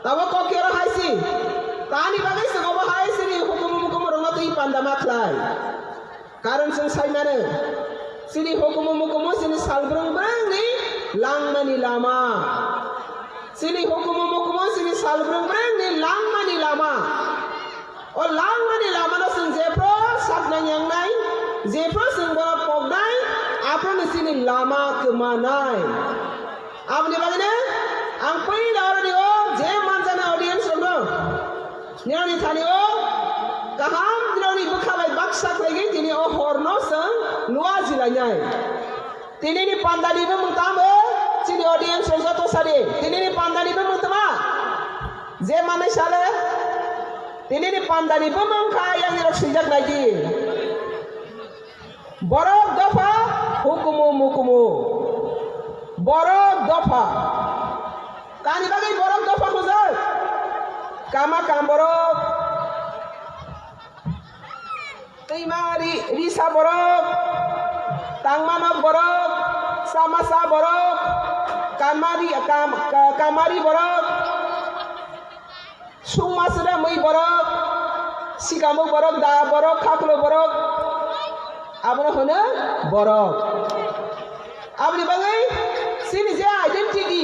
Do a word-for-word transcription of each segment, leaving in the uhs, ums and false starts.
Abo kok kero hai si. Tani bagwi chwng obo hai chini hukumu mukumu rokno twi panda ma khlai. Karon chwng sai mano. Chini hukumu mukumu chini salbrung brungni langmani lama. Chini hukumu mukumu chini salbrung brungni langmani lama. O langmani lamano chwng jephru saknai yangnai, jephru chwng bono poknai, aphruno chini lama kwmanai. Aboni bagwino ang puila oroni o je manjaknai audience rokno, nini thani o kaham nini bwkha bai baksa khlaigwi tini o horno chwng lua jilainai. Tinini pandani bumung tamo, chini audience rok joto sadi. Tinini pandani bumung tama? Je manwi sale, tinini pandani bumung kha yang nirok swijak nai di. Borok dopha, hukumu mukumu. Borok dopha. Tani bagwi borok dopha hwnjak? Kama kam borok. Twima ri-, risa borok, tangma nok borok, chamasa borok, kamari, kam-, ka-, kamari borok, sungma sida mui borok, sikamuk borok, da borok, khaklo borok, abono hwno borok. Aboni bagwi chini je identity,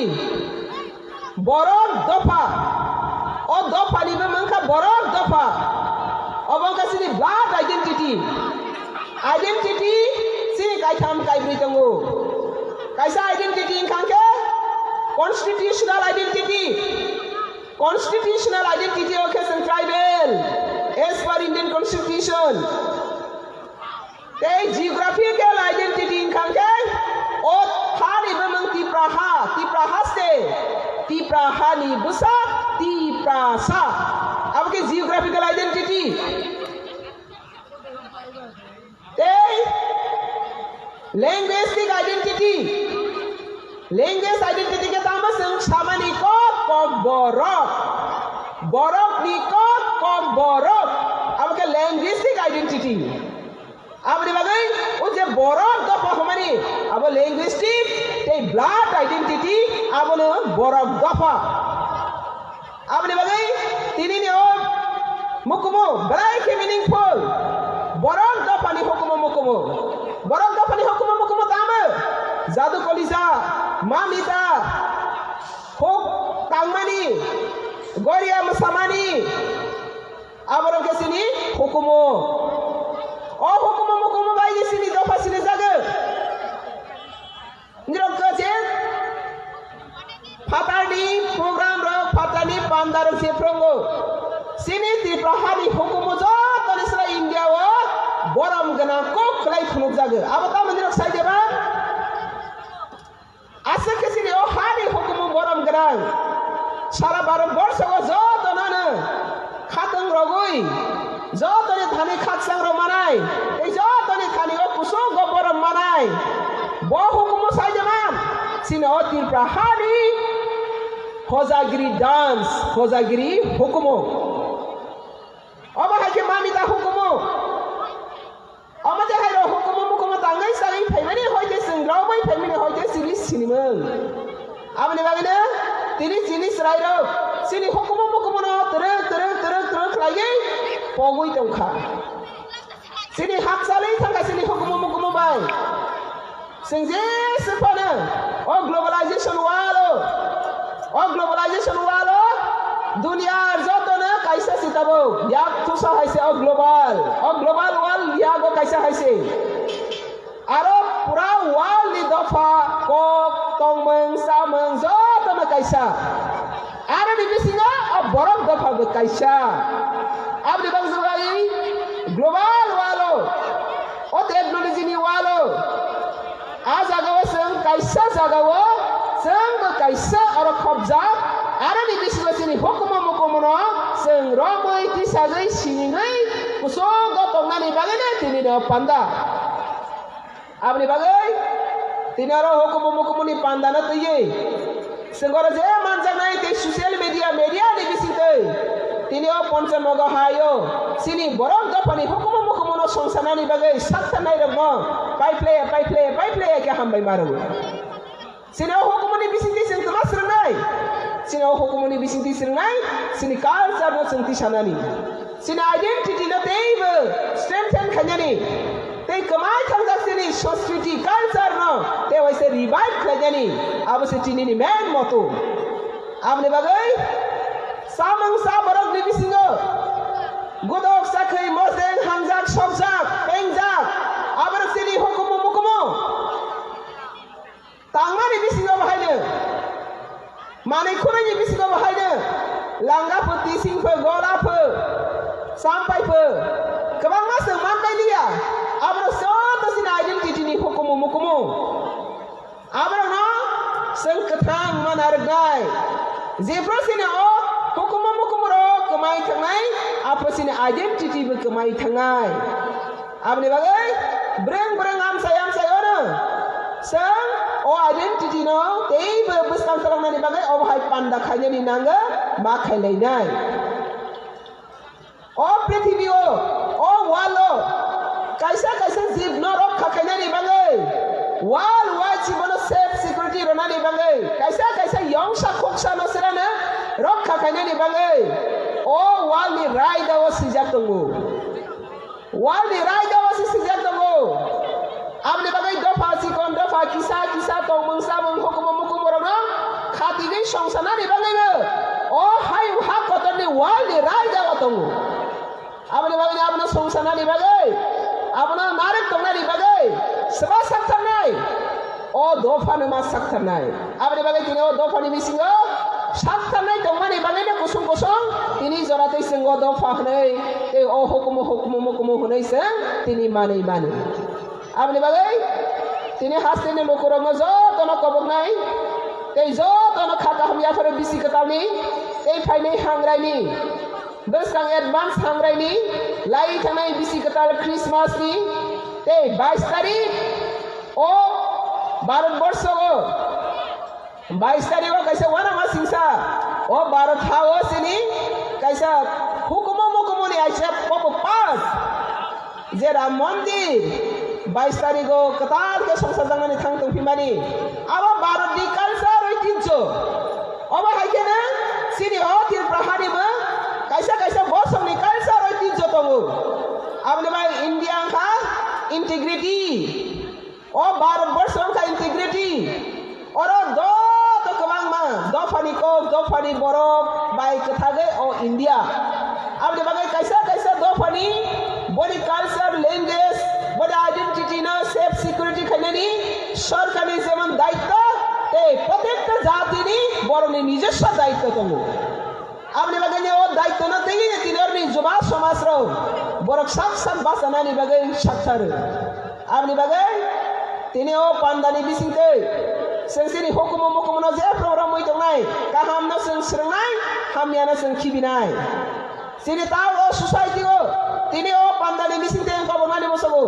borok dopha, o dophani bumung kha borok dopha, obo wngkha chini blood identity. Identity chini kaitham kaibrwi tongo. Kaisa identity wngkha khe constitutional identity. Constitutional identity o khe chwng tribal as per Indian Constitution. Tei geographical identity wngkha khe o hani bumung Tipra ha, Tipra ha se, Tipra hani bwsa, Tiprasa. Abo khe geographical identity. Tei linguistic identity. Language identity khe tamo chwng samani kok, kok borok. Borokni kok, kok borok. Abo khe linguistic identity. Aboni bagwi o je borok dopha hwnmani, abo linguistic tei blood identity, abono borok dopha. Aboni bagwi tinini o mukumu belai khe meaningful. Borok dophani hukumu mukumu. Borok dophani hukumu mukumu tamo? Jadu kolisa, mamita, huk tangmani, goria mwsamani, Aborok khe chini hukumu. O hukumu mukumu bai chini dopha sini jago. Nirok khe je phatarni program rok, phatarni panda rok je phrongo. Chini Tripura hani hukumu joto ni sra India o borom gwnang kok khlai phunuk jago. Abo tamo nirok sai de ba? Aswk khe chini o hani hukumu borom gwnang. Sara Bharat borsho o jotono no khatwng rogwi, jotoni thani khakchang rok manai, tei jotoni thani o kuchuk o borom manai. Bo hukumu sai de man, chini o Tripura hani Hojagiri dance, Hojagiri hukumu. Obo hai khe mamita hukumu. Omo je hai rok hukumu mukumu tangwi sagwi phaimani hoi khe chwng romwi phaimani hoi khe chini sinimung. Aboni bagwino tini chini chwrairok chini hukumu mukumuno twrwk twrwk twrwk twrwk khlaiwi pogwi tongkha. Chini hakchalwi thangkha chini hukumu mukumu bai. Chwng jeswk phano o globalization walo, o globalization walo duniya jotono kaisa se tabuk yak thusa hai se o global, o global wal yago kaisa hai se. Aro pura wal ni dopha kok tongmung chamung jotono kaisa. Aroni bisingo o borok dopha bo kaisa. Aboni bagwi global walo, o technology ni walo, a jagao chwng kaisa jagao chwng bo kaisa oro khopjak. Aroni bisingo chini hukumu mukumuno chwng romwi tisagwi sinigwi kuchugo tongnani bagwino tini no panda. Aboni bagwi tini oro hukumu mukumuni pandano twiwi chwng oro je manjaknai tei social media, media ni bisingtwi tini o Ponchanogo haio chini borok dophani hukumu mukumuno songsanani bagwi sakthanairokno paiphlaiya, paiphlaiya, paiphlaiya khe hambai ma rwo. Chini o hukumuni bisingtwi chwng twma swrwngnai? Chini o hukumuni bisingtwi swrwngnai, chini culture no chwng tisanani, chini identity no teibo strengthen khainani, tei kwmai thangjak chini sanskriti culture no tei waisa revive khlainani, abo se chini ni main motto. Aboni bagwi samung sa borok ni bisingo godok, chakhwi, mosdeng, hamjak, sokjak, pengjak, aborok chini hukumu mukumu. Tangmani bisingo bahaino, manwi khurwini bisingo bahaino, langa pho, tising pho, gola pho, champai pho, kwbangma chwng manpai liya. Abono joto chini identity ni hukumu mukumu. Aborokno chwng kwthang mana rwknai. Jephru chini o hukumu mukumu rok kwmai thangnai, aphru chini identity bo kwmai thangnai. Aboni bagwi bwrwng bwrwng amchai amchai ono chwng o identity no teibo bwskang twlangnani bagwi obo hai panda khainani nango ma khailainai. O prithibi o, o world o kaisa kaisa jib no rokha khainani bagwi, world wide si bono safe security rwnani bagwi, kaisa kaisa yongsa khoksa no serano rokha khainani bagwi o world ni raida o swijak tongo. Wal ni raida o se swijak tongo. Aboni bagwi dopha chikon, dopha kisa, kisa tongmung chamung hukumu mukumu rokno khatigwi songsanani bagwibo o hayung ha kotorni wal ni raida o tongo. Aboni bagwi abono songsanani bagwi, abono narwk tongnani bagwi swba saktharnai. O dophano ma saktharnai. Aboni bagwi tini o dophani bisingo saktharnai tongmani bagwino kusung kusung tini jora tei chwng o dopha hwnwi tei o hukumu hukumu mukumu hwnwi chwng tini manwi mano. Aboni bagwi tini hasteni lukurokno jotono koboknai tei jotono kha kaham yapharo bisi kwtalni tei phainai hangraini. Bwskang advance hamraini lai thangnai bisi kwtal Christmas ni tei bais tarik o Bharat borsho o bais tarik o kaisa uanama singsa o Bharat ha o chini kaisa hukumu mukumu ni aisa pobo pass. Je Ram Mondir bais tarigo kwtal khe songsajaknani thang tongphimani, abo Bharatni culture oitijjo. Obo hai kheno chini o Tripura hanibo kaisa kaisa bosongni culture oitijjo tongo. Aboni bai India wngkha integrity. O Bharat borsho wngkha integrity. Oro joto kwbangma dophani kok, dophani borok bai kwthagwi o India. Aboni bagwi kaisa kaisa dophani boni culture, language, boni identity no safe security khainani sorkarni jemon daitto tei protekta jatini borokni nijoswa daitto tongo. Aboni bagwi o daitto no tei tini orni juba somaj rok borok sak sak bachanani bagwi saktharo. Aboni bagwi tini o pandani bisingtwi chwng chini hukumu mukumu no je program mui tongnai, kaham no chwng swrwngnai, hamya no chwng khibinai. Chini ta o society o tini o pandani bisingtwi ang koboknani musugo.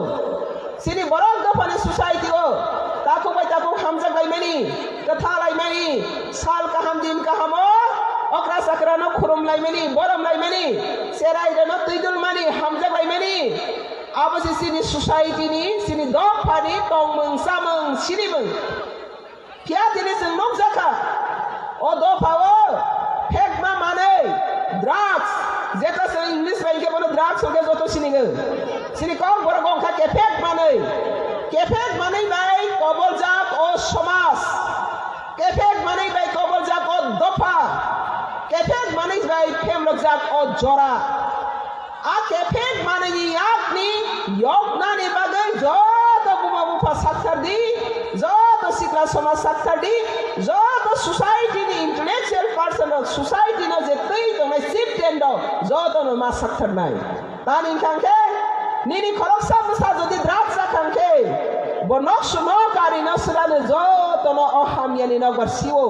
Chini borok dophani society o takhuk bai takhuk hamjak laimani, kwtha laimani, sal kaham din kaham o okra chakra no khulum laimani, borom laimani, cherai reno twi dul mani, hamjak laimani. Abo se chini society ni, chini dophani tongmung chamung sinimung. Phiya tini chwng nukjakha, o dopha o phekma manwi drugs, jeta chwng English bai khe bono drugs hwnkhe joto sinigo. Chini kok borok wngkha kephek manwi, kephek manwi bai koboljak o somaj, kephek manwi bai koboljak o dopha, kephek manwi bai phemrokjak o jora. A kephek manwini yakni yoknani bagwi joto buma bupha sakthar di, joto sikla somaj sakthar di, joto society ni intellectual person rok, society no je twi tongnai chieftain rok joto no ma saktharnai. Tani wngkha khe nini khoroksa bwsa jodi drugs chakha khe bo nok suno kari no swrani joto no o hamya ni nokbar sio.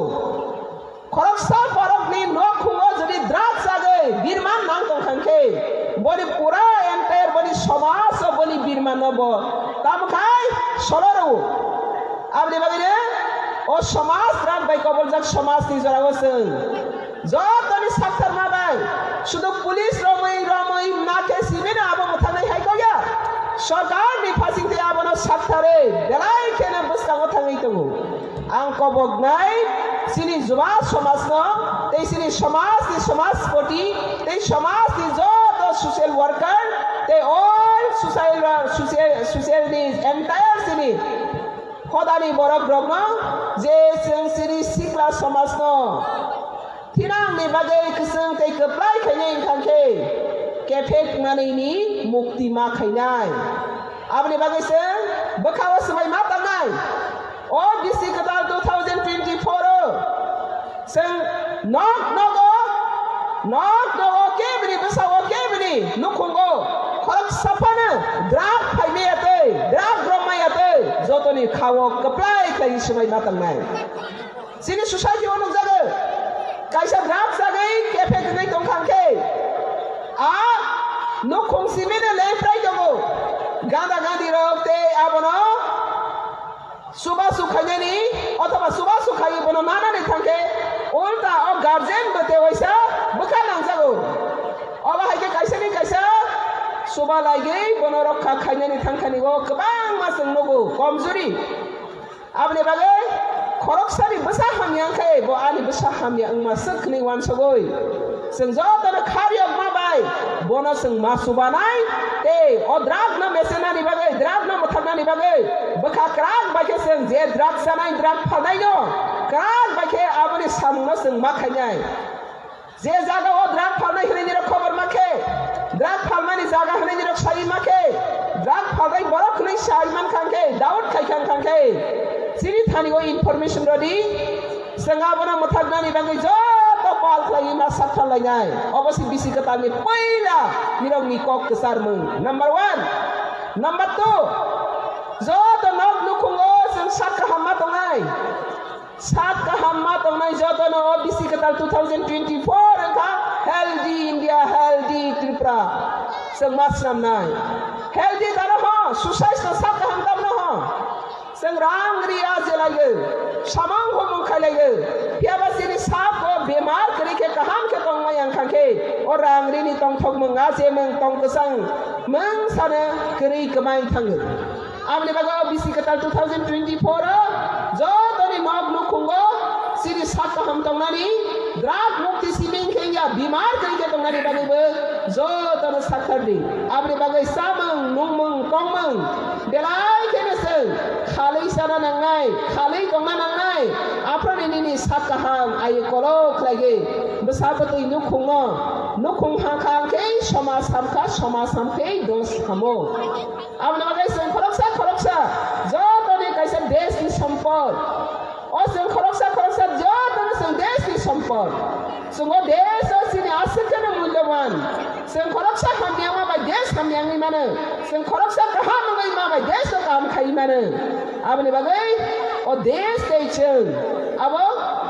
Khoroksa borokni nokhungo jodi drugs chagwi birman nang tongkha khe, boni pura entire boni somaj o boni birman no bo tamo khai solo rwo. Aboni bagwi no o somaj drug bai koboljak somaj ni jora o chwng jotoni saktharma bai sudu police romwi romwi na khe sibini abo mwthangnai hai kok ya. Sorkar ni phasing twi abono saktharwi belai kheno bwskango thangwi tongo. Ang koboknai chini juba somajno Tei chini somajni somajpoti, tei somajni joto social worker, tei all social, social, social ni entire chini hodani borok rokno je chwng chini sikla somajno thinangni bagwi kwchwng tei kwplai khainai wngkha khe kephek manwini mukti ma khainai. Aboni bagwi chwng bwkhao swbai ma tangnai. O bisi kwtal two thousand twenty-four o chwng nok nogo, nok nogo kebini bwsao kebini nukhungo khoroksa phano drug phaimaya tei drug romaya tei jotoni khao kwplai khlai swbai ma tangnai. Chini society o nukjago, kaisa drug chagwi kephek wngwi tongkha khe, a nukhung simino leprai tongo, ganda gandi rok tei abono chubachu khainani othoba chubachu khaiwi bono nanani thangkhe ulta o guardian bo tei waisa bwkha nangjago. Obo hai khe kaisani kaisa chuba laigwi bono rokha khainani thangkhani o kwbangma chwng nugo, komjuri. Aboni bagwi khoroksani bwsa hamya wngkhe bo ani bwsa hamya wngma swk hwnwi uansugwi chwng jotono kharyokma bai bono chwng ma chubanai tei o drug no mesenani bagwi, drug no mwthaknani bagwi bwkha kwrak bai khe chwng je drug chanai, drug phalnaino kwrak bai khe aboni samungno chwng ma khainai. Je jaga o drug phalnai hwnwi nirok khobor ma khe, drug phalmani jaga hwnwi nirok sai ma khe, drug phalnai borok hwnwi sai man kha khe, doubt khai kha khe, chini thani o information rw di. Chwng abono mwthaknani bagwi joto pal khlaiwi ma sak kha lainai. Obo se bisi kwtalni puila nirokni kok kwcharmung. Number one. Number two, joto nok nukhungo chwng sak kaham ma tongnai. Sak kaham ma tongnai jotono o bisi kwtal two thousand twenty-four wngkha Healthy India, Healthy Tripura. Chwng ma swnamnai. Healthy tamo ho, susaisno sak kaham tamo ho. Chwng rang ri a je laiyo, samung humung khai laiyo. Phiya ba chini sak o bemar kwrwi khe kaham khe tongmai ang kha khe, o rang rini tongthokmung, a jemung, tong kwchang mung sano kwrwi kwmai thango. Aboni bagwi o bisi kwtal two thousand twenty-four o jotoni nok nukhungo chini sak kaham tongnani, drug mukti simi wngkhe wngya bimar kwrwi khe tongnani bagwibo jotono sakthardi. Aboni bagwi chamung, nungmung, tongmung belai kheno chwng khalwi chana nangnai, khalwi tongna nangnai. Aphrodini nini sak kaham ayo kolok khlaigwi bwsa bwtwi nukhungno, nukhung hamkha hwnkhe somaj hamkha, somaj hamkhe dos hamo. Aboni bagwi chwng khoroksa khoroksa jotoni kaisa deshni sompot. O chwng khoroksa khoroksa jotono chwng deshni sompot. Chwng o desh o chini aswk kheno mulyoban. Chwng khoroksa hamya wngma bai desh hamya wngwi mano. Chwng khoroksa kaham wngwi ma bai desh o kaham khai mano. Aboni bagwi o desh tei chwng abo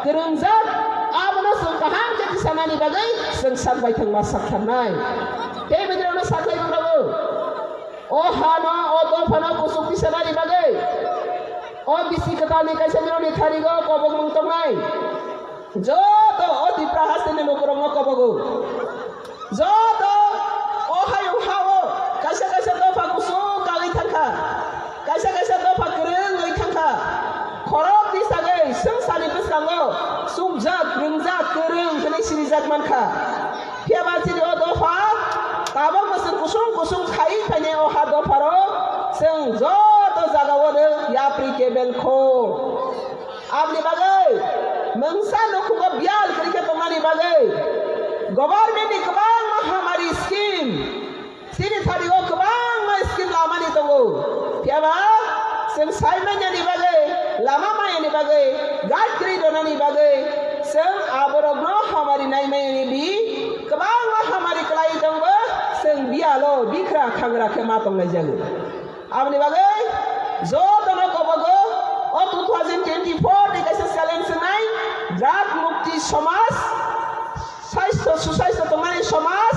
kwrwngjak, abono chwng kaham khe tisanani bagwi chwng sak baithang ma saktharnai. Tei bwdrokno saklai bwdrogo. O hano, o dophano kuchuk tisanani bagwi, o bisi kwtalni kaisa nirokni tharigo kobokmung tongnai. Joto o Tipra hasteni lukurokno kobogo. Joto o hayung ha-o kaisa kaisa dopha kuchuk kagwi thangkha, kaisa kaisa dopha kwrwngwi thangkha. Khorok tisagwi swngcharni bwskango chukjak, rwngjak, kwrwng hwnwi sinijak mankha. Phiya ba chini o dopha tabukno chwng kusung kusung khai phainai o ha dopharo chwng joto jagao no yapri kebel kho. Aboni bagwi mungsa nukhungo biyal kwrwi khe tongmani bagwi government ni kwbangma hamari scheme, chini thani o kwbangma scheme lamani tongo. Phiya ba chwng sai manyani bagwi, lama mayani bagwi, guide kwrwi rwnani bagwi chwng aborokno hamari nai mayani bi kwbangma hamari kwlai tongbo, chwng biyalo bikra khangra khe ma tonglai jago. Aboni bagwi jotono kobogo o two thousand twenty-four ni kaisa challenge wngnai, drug mukti somaj, saisto susasto tongmani somaj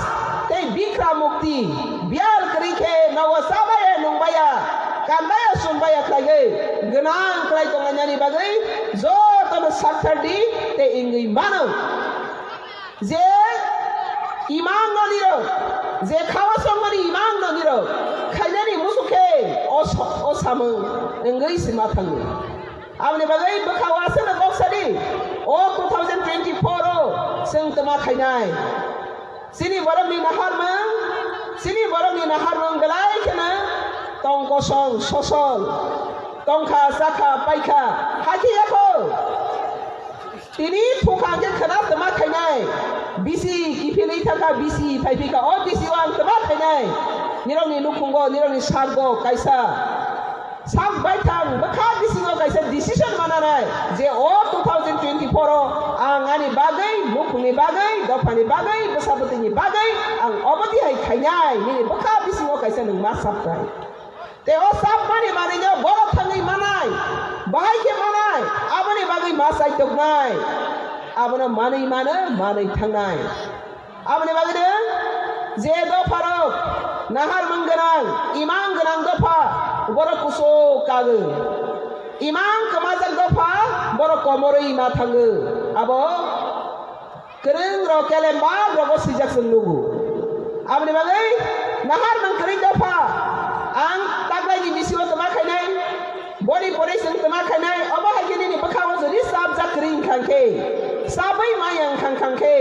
tei bikra mukti, biyal kwrwi khe nogo chabaya nungbaya, kanbaya chunbaya khlaiwi gwnang kwlai tonglainani bagwi jotono sakthardi tei wngwi mano. Je imang no nirok, je khawa songmani imang no nirok khainani muchuk khe o so-, o samung wngwi se ma thango. Aboni bagwi bwkha o aswkno kok sadi, o two thousand twenty-four o Tama khainai. Chini borokni naharmung, chini borokni naharmung belai kheno tong kosong, sosol, tongkha, chakha, paikha, hakhe yakho. Tini thukha hwnkhe khwna tama khainai. Bisi kiphilwi thangkha, bisi phaiphikha, o bisi o ang tama khainai. Nirokni nukhungo, nirokni sargo kaisa sak baithang bwkha bisingo kaisa decision mananai je o two thousand twenty-four o ang ani bagwi, nukhungni bagwi, dophani bagwi, bwsa bwtwini bagwi ang obo tihai khainai, nini bwkha bisingo kaisa nwng ma sapnai. Tei o sapmani manwino borok thangwi manai, bahai khe manai, aboni bagwi ma chaitoknai, abono manwi mano, manwi thangnai. Aboni bagwino je dopharok naharmung gwnang, imang gwnang dopha, borok kuchuk kagwi. Imang kwmajak dopha, borok komorwi ma thango. Abo kwrwng rok kelemba rogo swijak chwng nugo. Aboni bagwi naharmung kwrwi dopha, ang taklaini bisingo tama khainai. Boni pore chwng tama khainai, obo hai khe nini bwkha o jodi chapjak kwrwi wngkha khe, chabwi maya wngkha khe,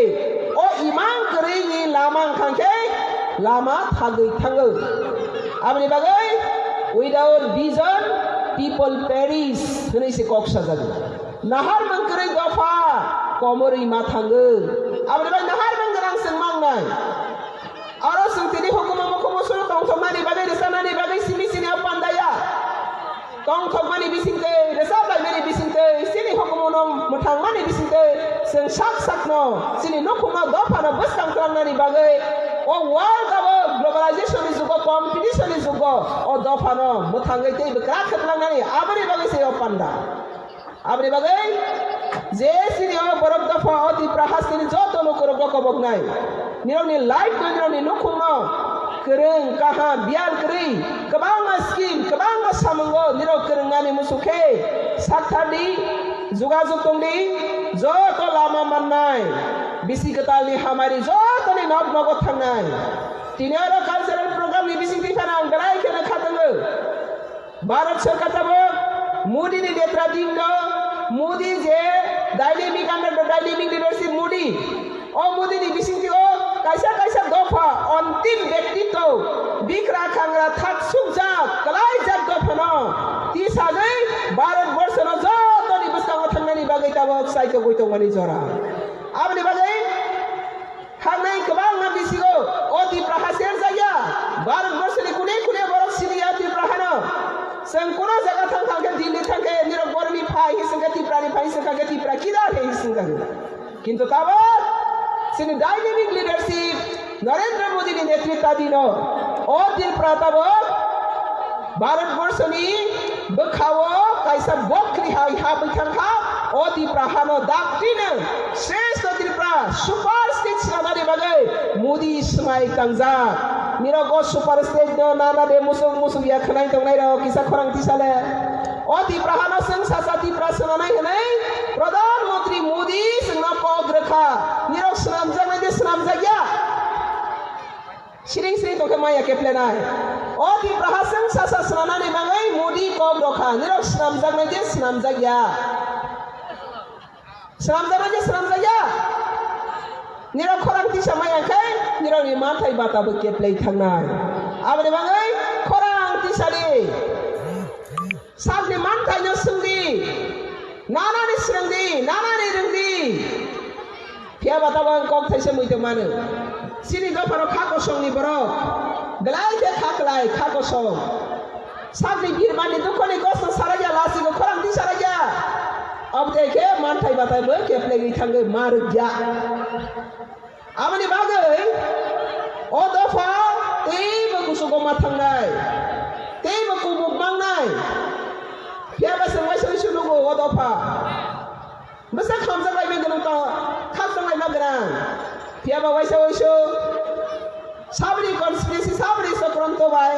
o imang kwrwini lama wngkha khe, lama thagwi thango. Aboni bagwi, "Without vision, people perish," hwnwi se kok sajago. Naharmung kwrwi dopha, komorwi ma thango. Aboni bagwi naharmung gwnang chwng mangnai. Aro chwng tini hukumu mukumu suru tongthoknani bagwi, rwchanani bagwi simi sini o pandaya. Tongthokmani bisingtwi, rwchap laimani bisingtwi, chini hukumuno mwthangmani bisingtwi, chwng sak sakno, chini nukhungno dophano bwskang twlangnani bagwi, o world abo globalization ni jugo, competition ni jugo, o dophano mwthangwi tei bwkra khe twlangnani, aboni bagwi se o panda. Aboni bagwi je chini o borok dopha o Tipra hasteni joto lukurokno koboknai. Nirokni life no, nirokni nukhungno kwrwng, kaham, biyal kwrwi, kwbangma scheme, kwbangma samungo nirok kwrwngnani muchuk khe sakthardi, jogajog tongdi, joto lama mannai, bisi kwtalni hamari jotoni nok nogo thangnai. Tini oro cultural program ni bisingtwi phano ang belai kheno khatango. Bharat Sarkar tabok Modi ni netradi no, Modi je dynamic under the dynamic leadership Modi, o Modi ni bisingtwi o kaisa kaisa dopha ontim bektitw bikra khangra thak sukjak kwlaijak dophano tisagwi Bharat Borsho no jotoni bwskango thangnani bagwi tabok saitogwi tongmani jora. Aboni bagwi Thangnai kwbangma bisingo o Tipra ha serjakya. Bharat Borsho ni kune kune borok siniya Tipra hano. Chwng kuno jaga thang thang khe Delhi thang khe nirok boroni phai hi swngkha Tipra ni phai swngkha khe Tipra kidar he hi swngkha. Kintu tabok chini dynamic leadership Narendra Modi ni netritadino o Tipra tabok Bharat Borsho ni bwkhao kaisa bokri hai ha bwthang kha, o Tipra hano daktino shreshto Tripura super state swnamani bagwi Modi swmai tangjak. Nirok o super state no nana de musuk musuk ya khwnai tongnai rok kisa khorang tisale. O Tipra hano chwng sasa Tipra swnamnai hwnwi Pradhan Mantri Modi chwngno kok rwkha. Nirok swnamjaknai de swnamjakya? Siring siring tongkhe maya keplenai. O Tipra ha chwng sasa swnamnani bagwi Modi kok rokha. Nirok swnamjaknai je swnamjakya? Swnamjaknai je swnamjakya? Nirok khorang tisa maya khe nirokni manthai bata bo keplei thangnai. Aboni bagwi khorang tisadi. Sakni manthaino swngdi, nanani swrwngdi, nanani rwngdi. Phiyaba tabok ang kok thaisa muitok mano. Chini dophano kha kosongni borok. Belai khe kha kwlai, kha kosong. Sakni birmani dukhoni kosto saraya, lasigo khorang tisaraya. Abotei khe manthai batai bo keplegwi thangwi ma rwkya. Aboni bagwi o dopha teibo kuchugo ma thangnai, teibo kubuk mangnai. Phiyaba chwng waisa waisa nugo o dopha. Bwsa khamjak laimani gwnang tong, khakchang laima gwnang. Phiyaba waisa waisa sabri conspiracy, sabri sokronto bai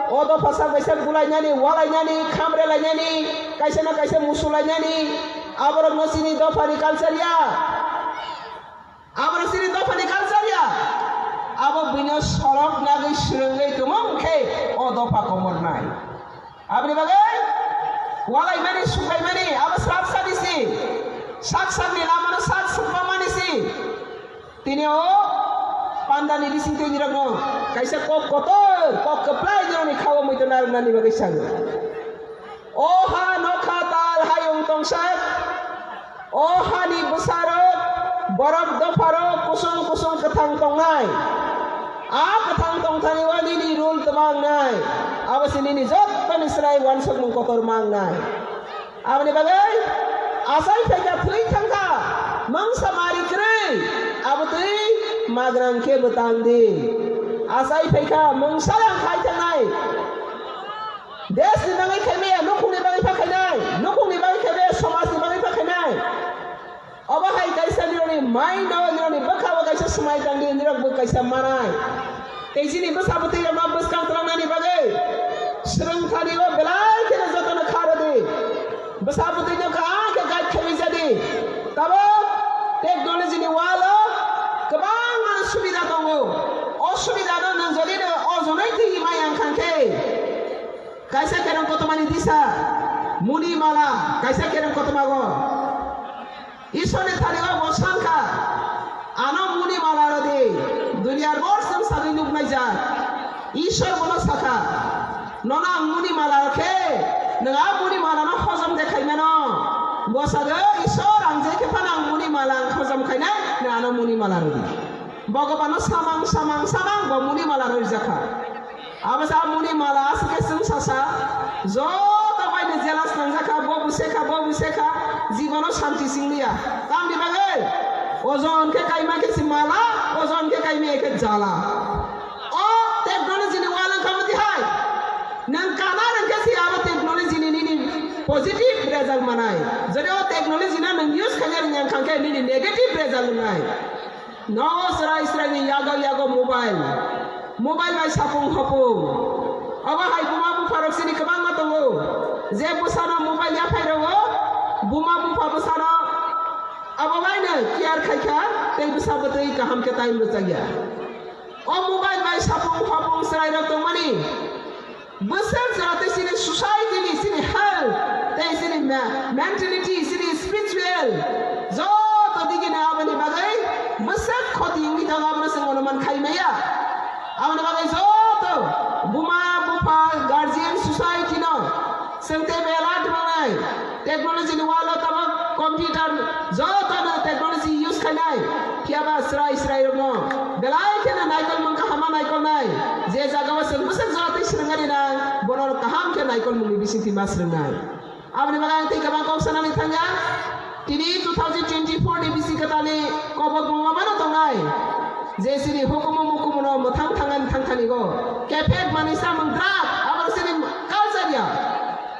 o dopha sak bai sak bulainani, walainani, khamre lainani, kaisa na kaisa musulainani, aborokno chini dophani culture ya. Abo chini dophani culture ya. Abo buino sorok nagwi swrwngwi tongmung khe o dopha komornai. Aboni bagwi walaimani, sukaimani, abo srap sadi si. Sak sakni lamano sak sukmamani si. Tini o pandani bising twi nirokno kaisa kok kotor, kok kwplai nirokni khao muitu narwknani bagwi sago. O ha nokha tal hayung tongsak, o hani bwsarok, borok dopharok kusung kusung kwthang tongnai. A kwthang tongthani o nini rul twma wngnai. Abo se nini jottoni slai uansukmung kotor ma wngnai. Aboni bagwi asai phaikha thwi thangkha, mungsa mari kwrwi, abo twi magrang khe bwtang di. Asai phaikha mungsa yang khai thangnai. Desni bagwi khaimaya, nukhungni bagwi pha khainai, nukhungni bagwi khaimaya, somajni bagwi pha khainai. Obo hai kaisa nirokni mind o, nirokni bwkha o kaisa swmai tang di, nirok bo kaisa manai. Tei chini bwsa bwtwi rokno bwskang twlangnani bagwi swrwngthani o belai kheno jotono kha rw di. Bwsa bwtwi no kaham khe guide khaimai ja di. Tabuk technology ni wall o kwbangma subida tongo. O subida no nwng jodi no ojonai twi ma yang khan khe, kaisa kereng kotomani disa muni mala, kaisa kereng kotomago Ishorni thani o bo sankha, ano muni mala rw di, duniyar bor swng sagwi nuknai jak. Ishor bono sakha, nono ang muni mala rw khe, nwng a muni malano hojom de khai mano. Bo sago, Ishor, ang je khe phano ang muni mala ang hojom khainai, nwng ano muni mala rw di. Bhagobano samang, samang, samang bo muni mala rw rijak kha. Abo sa muni mala aswk khe chwng sasa, joto bai no jealous nangjakha, bo bo sekha, bo bo sekha, jibono santi sing liya. Tamni bagwi? Ojon khe kaima khe se mala, ojon khe kaima khe jala. O technology ni wal wngkha modi hai? Nwng kana rwng khe se abo technology ni nini positive result manai. Jodi o technology no nwng use khaina rwngya wngkha khe nini negative result wngnai. Nogo chwrai chwraini yago yago mobile. Mobile bai sapung hopung. Obo hai buma bupharok chini kwbangma tongo. Je bwsano mobile yaphai rogo, buma bupha bwsano abo baino care khaikha, tei bwsa bwtwi kaham khe time rwchakya. O mobile bai sapung hopung chwrairok tongmani bwswk jora tei chini society ni, chini health, tei chini me-, mentality, chini spiritual, joto digini aboni bagwi bwswk khoti wngwi tongo, abono chwng onuman khai maya. Aboni bagwi joto buma, bupha, guardian, society no chwng tei belai twmannai. Technology ni walo tamo computer joto no technology use khainai. Phiya ba chwrai chwrai rokno belai kheno naikol mung kahama naikolnai. Je jaga o chwng bwswk jora tei swrwngani nang, bono kaham khe naikol mungni bisingtwi ma swrwngnai. Aboni bagwi ang tei kwbang kok sanani thangya. Tini two thousand twenty-four ni bisi kwtalni kobok bungma mano tongnai. Je chini hukumu mukumu no mwthang thangani thangthani go. Kephek manwi samung drug, abo chini culture ya.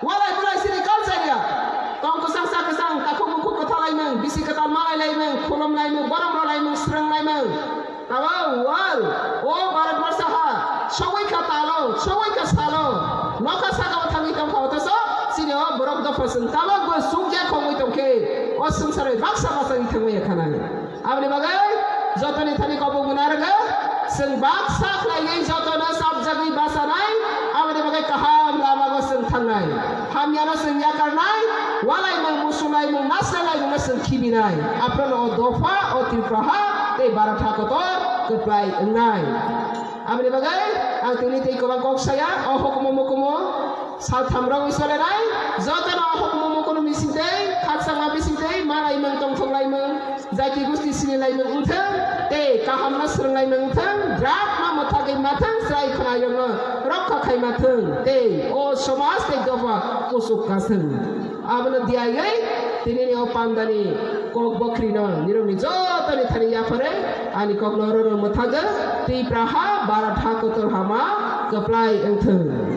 Walai bulai chini culture ya. Tong kwchang cha kwchang, takhuk bukhuk kwthalaimung, bisi kwtal malailai mung, khulumlaimung, borom rwlaimung, swrwnglaimung. Tabo wal, o Bharat Barsha ha, sogwi kha talo, sogwi kha salo, nokha saka o thangwi tongkha, othocho chini o borok dopha chwng tabok bo chukya khogwi tongkhe, o swngcharo baksa bachagwi thangwi khanai. Aboni bagwi jotoni thani kobok mwnarwgo, chwng baksa khlaiwi jotono chapjagwi bachanai, aboni bagwi kaham lamago chwng thangnai. Hamyano chwng yakarnai, walaimung, musulaimung, nasralaimungno chwng khibinai. Aphano o dopha, o Tripura ha tei Bharat ha kotor kwplai wngnai. Aboni bagwi ang tini tei kwbang kok saya, o hukumu mukumu saltham rogwi solenai, jotono o hukumu mukumu bising tei, khakchangma bising tei, malaimung, tongthok laimung, jaiti gusti sinilaimung wngthung, tei kahamno swrwnglaimung wngthung, drugno mwthagwi mathung, chwrai khwnairokno rokha khai mathung, tei o somaj tei dopha kuchuk kathung. Abono diyaigwi tinini o pandani kok bokhorino nirokni jotoni thani yapharwi ani kokno roro mwthago, Tripura ha, Bharat ha kotor hama kwplai wngthung.